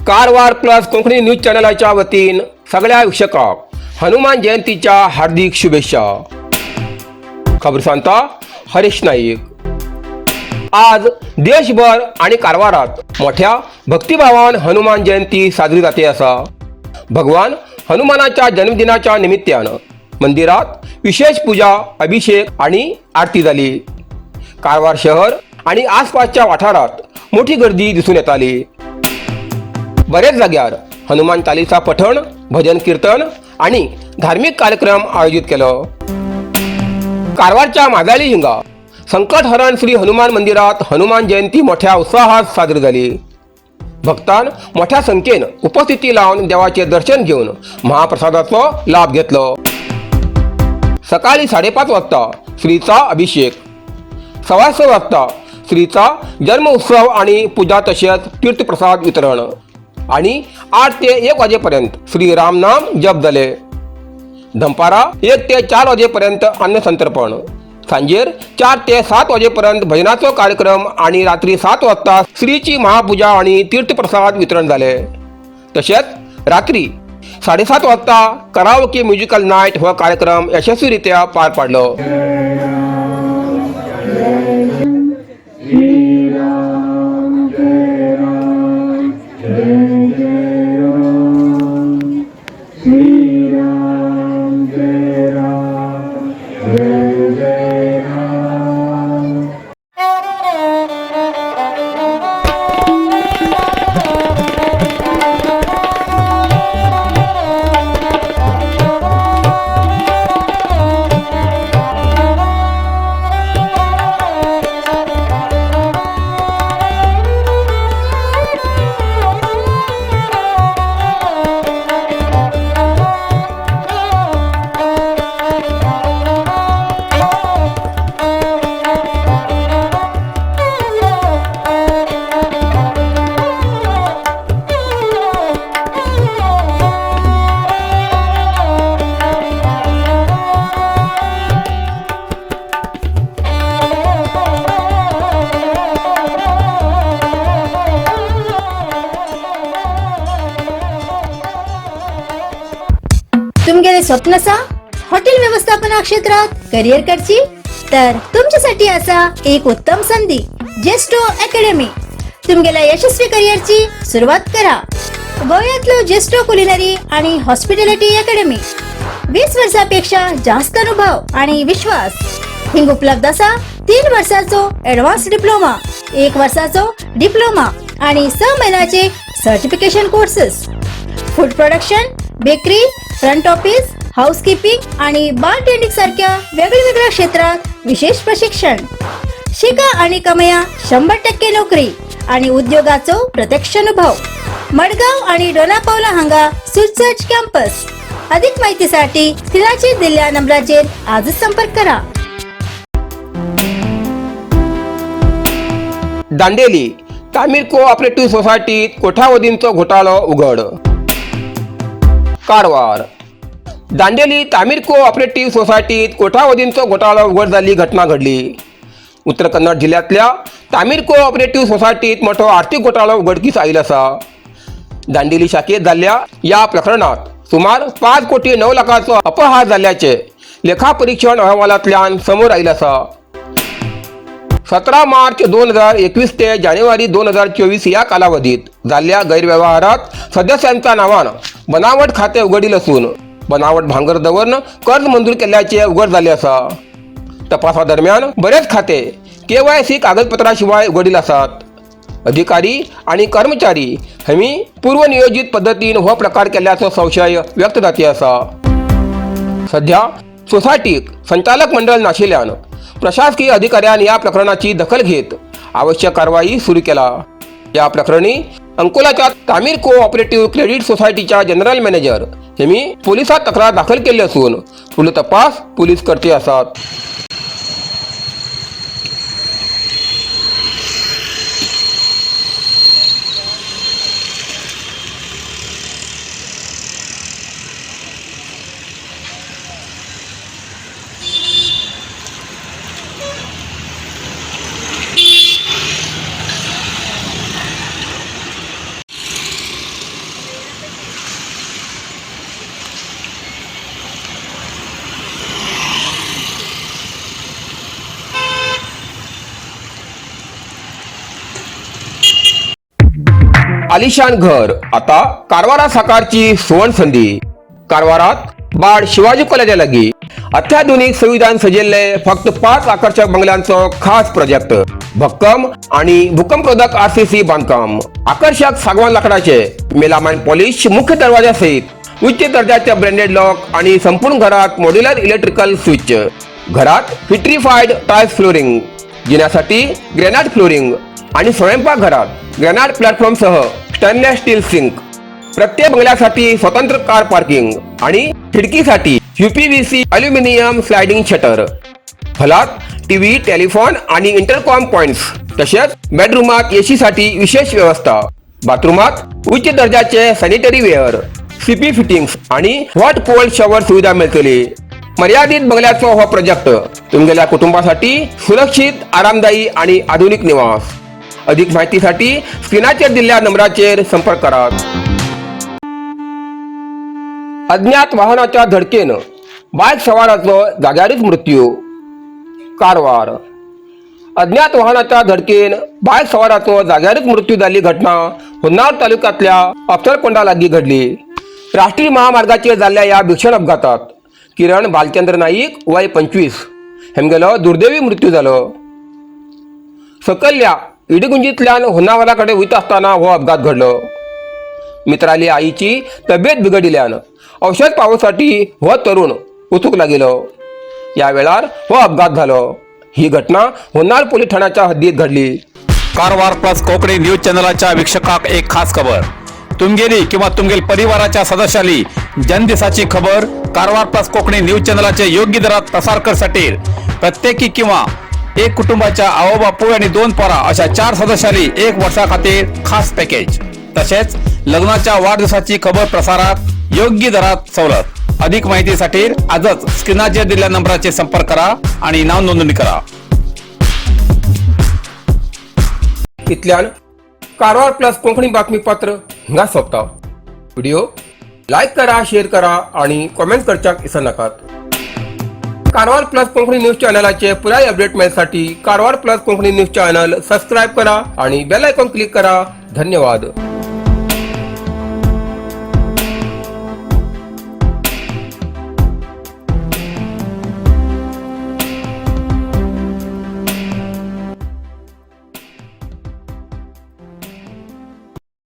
Karwar plus Konkani news चॅनलाच्या वतीन सगळ्या वीक्षकांक हनुमान जयंतीच्या हार्दिक शुभेच्छा. खबर सांगता हरीश नाईक. आज देशभर आणि कारवारात मोठ्या भक्तिभावान हनुमान जयंती साजरी जाते असा. भगवान हनुमानाच्या जन्मदिनाच्या निमित्तानं मंदिरात विशेष पूजा, अभिषेक आणि आरती झाली. कारवार शहर आणि आसपासच्या वाठारात मोठी गर्दी दिसून येताली. बरेच जाग्यार हनुमान चालिसा पठण, भजन कीर्तन आणि धार्मिक कार्यक्रम आयोजित केलो. कारवारच्या माजाळी हिंगा संकटहरण श्री हनुमान मंदिरात हनुमान जयंती मोठ्या उत्साहात साजरी झाली. भक्तान मोठ्या संख्येन उपस्थिती लावून देवाचे दर्शन घेऊन महाप्रसादाचो लाभ घेतलो. सकाळी 5:30 वाजता श्रीचा अभिषेक, 6:15 वाजता श्रीचा जन्म उत्सव आणि पूजा तसेच तीर्थप्रसाद वितरण आणि 8 ते 1 वाजेपर्यंत श्री रामनाम जप झाले. दनपारा 1 ते 4 वाजेपर्यंत अन्नसंतर्पण, सांजेर 4 ते 7 वाजेपर्यंत भजनाचो कार्यक्रम आणि रात्री 7 वाजता श्रीची महापूजा आणि तीर्थप्रसाद वितरण झाले. तसेच रात्री 7:30 वाजता कराओके म्युझिकल नाईट हो कार्यक्रम यशस्वीरित्या पार पाडलो. तुमगेले स्वप्न असा हॉटेल व्यवस्थापना क्षेत्रात करिअर करची, तर तुमच्यासाठी असा एक उत्तम संधी, जेस्टो अकॅडमी. तुमगेल्या यशस्वी करिअरची सुरुवात करा. गोव्यातलो जेस्टो कुलिनरी आणि हॉस्पिटॅलिटी अकॅडमी, 20 वर्षापेक्षा जास्त अनुभव आणि विश्वास. हिंग उपलब्ध असा 3 वर्षाचो ऍडव्हान्स डिप्लोमा, 1 वर्षाचो डिप्लोमा आणि 6 महिन्याचे certification courses. Food production, bakery, front office, housekeeping आणि बार टेंडिंग सारख्या वेगवेगळ्या क्षेत्रात विशेष प्रशिक्षण. शिका आणि कमया 100% नोकरी आणि उद्योगाचो प्रत्यक्ष अनुभव. मडगाव आणि डोनापावला हांगा सुसज्ज कॅम्पस. अधिक माहितीसाठी स्क्रीनाचेर दिल्ल्या नंबराचेर आजच संपर्क करा. दांडेली तामीर कोऑपरेटिव्ह सोसायटीत कोट्यावधींचो घोटाळो उघड. कारवार दांडेली तामीर कोऑपरेटिव्ह सोसायटीत कोट्यावधींचो घोटाळो उघड जाल्ली घटना घडली. उत्तर कन्नड जिल्ह्यांतल्या तामीर कोऑपरेटिव्ह सोसायटीत मोठो आर्थिक घोटाळो उघडकीस आयिल्लो आसा. दांडेली शाखेत जाल्ल्या या प्रकरणात सुमार 5 कोटी 9 लाखाचो अपहार जाल्ल्याचे लेखापरीक्षण अहवालांतल्यान समोर आयिल्लें आसा. 17 मार्च 2021 ते जानेवारी 2024 या कालावधीत जाल्ल्या गैरव्यवहारात सदस्यांच्या नावान बनावट खाते उघडील असून बनावट भांगर दवरून कर्ज मंजूर केल्ल्याचे उघड झाले आसा. तपासादरम्यान बरेच खाते केवायसी कागदपत्राशिवाय उघडील आसात. अधिकारी आणि कर्मचारी हमी पूर्वनियोजित पद्धतीन हो प्रकार केल्ल्याचो संशय व्यक्त जाती आसा. सध्या सोसायटीक संचालक मंडळ नाशिल्ल्यान प्रशासकीय अधिकाऱ्यान या प्रकरणाची दखल घेत आवश्यक कारवाई सुरू केला. या प्रकरणी अंकोलाच्या तामीर कोऑपरेटिव्ह क्रेडिट सोसायटीच्या जनरल मॅनेजर हेमी पोलिसात तक्रार दाखल केली असून फुडलो तपास पोलीस करते आसात. आलिशान घर आता कारवारा साकारची सुवर्ण संधी. कारवारात बाड शिवाजी कॉलेजा लागीं अत्याधुनिक सुविधान सजिल्ले फक्त 5 आकर्षक बंगल्यांचो खास प्रोजेक्ट. भक्कम आणि भूकंपरोधक आरसीसी बांधकाम, आकर्षक सागवान लाकडाचे मेलामाइन पॉलिश मुख्य दरवाजासहित उच्च दर्जाचे ब्रँडेड लॉक आणि संपूर्ण घरात मॉड्युलर इलेक्ट्रिकल स्विच. घरात विट्रीफाईड टाइल्स फ्लोरिंग, जिन्यासाठी ग्रेनाइट फ्लोरिंग आणि स्वयंपाकघरात ग्रेनाइट प्लॅटफॉर्मसह स्टेनलेस स्टील सिंक. प्रत्येक बंगल्यासाठी स्वतंत्र कार पार्किंग आणि खिडकीसाठी युपीव्हीसी अल्युमिनियम स्लायडिंग शटर. हॉलात टीव्ही, टेलिफोन आणि इंटरकॉम पॉइंट्स, तसेच बेडरूमात एसीसाठी विशेष व्यवस्था. बाथरूमात उच्च दर्जाचे सॅनिटरी वेअर, सीपी फिटिंग्स आणि हॉट कोल्ड शॉवर सुविधा मिळतली. मर्यादित बंगल्याचो हो प्रोजेक्ट, तुमगेल्या कुटुंबासाठी सुरक्षित, आरामदायी आणि आधुनिक निवास. अधिक माहितीसाठी स्क्रीनाचेर दिल्ल्या नंबराचेर संपर्क करात. अज्ञात वाहनाच्या धडकेन बायक सवाराचो जाग्यारूच मृत्यू. कारवार. अज्ञात वाहनाच्या धडकेन बायक सवाराचो जाग्यारूच मृत्यू जाल्ली घटना होन्नावर तालुक्यातल्या अफसरकोंडा लागीं घडली. राष्ट्रीय महामार्गाचेर जाल्ल्या ह्या भीषण अपघातात किरण भालचंद्र नाईक, वय 25, हेमगेलो दुर्दैवी मृत्यू जालो. सकयल्या इडगुंजीतल्यान होन्नावरा कडेन वयता आसतना हो अपघात घडलो. मित्राली आईची तब्येत बिघडिल्यान औषध पावोसाठी हो तरुण वचूंक लागिलो. या वेळार हो अपघात झालो. ही घटना होन्नाळ पोलीस ठाण्याच्या हद्दीत घडली. कारवार प्लस कोकणी न्यूज चॅनलाच्या वीक्षकाक एक खास खबर. तुमगेली किंवा तुमगेल परिवाराच्या सदस्याली जन्मदिसाची खबर कारवार प्लस कोकणी न्यूज चॅनलाचे योग्य दरात प्रसार करसाठी प्रत्येकी किंवा एक कुटुंबाच्या आवो बापूय आणि दोन पोरा अशा चार सदस्याली एक वर्षा खातीर खास पॅकेज. तसेच लग्नाच्या वाढदिवसाची खबर प्रसारात योग्य दरात सवलत. अधिक माहितीसाठी आजच स्क्रीनाचेर दिलेल्या नंबराचे संपर्क करा आणि नाव नोंदणी करा. इतल्यान कारवार प्लस कोंकणी बातमीपत्र हिंगा सोंपता. व्हिडिओ लायक करा, शेअर करा आणि कॉमेंट करच्याक विसरनाकात. कारवार प्लस कोंकणी न्यूज चॅनलाचे पुराय अपडेट मेळसाठी Karwar plus Konkani news channel subscribe करा आणि बेल आयकॉन क्लिक करा. धन्यवाद.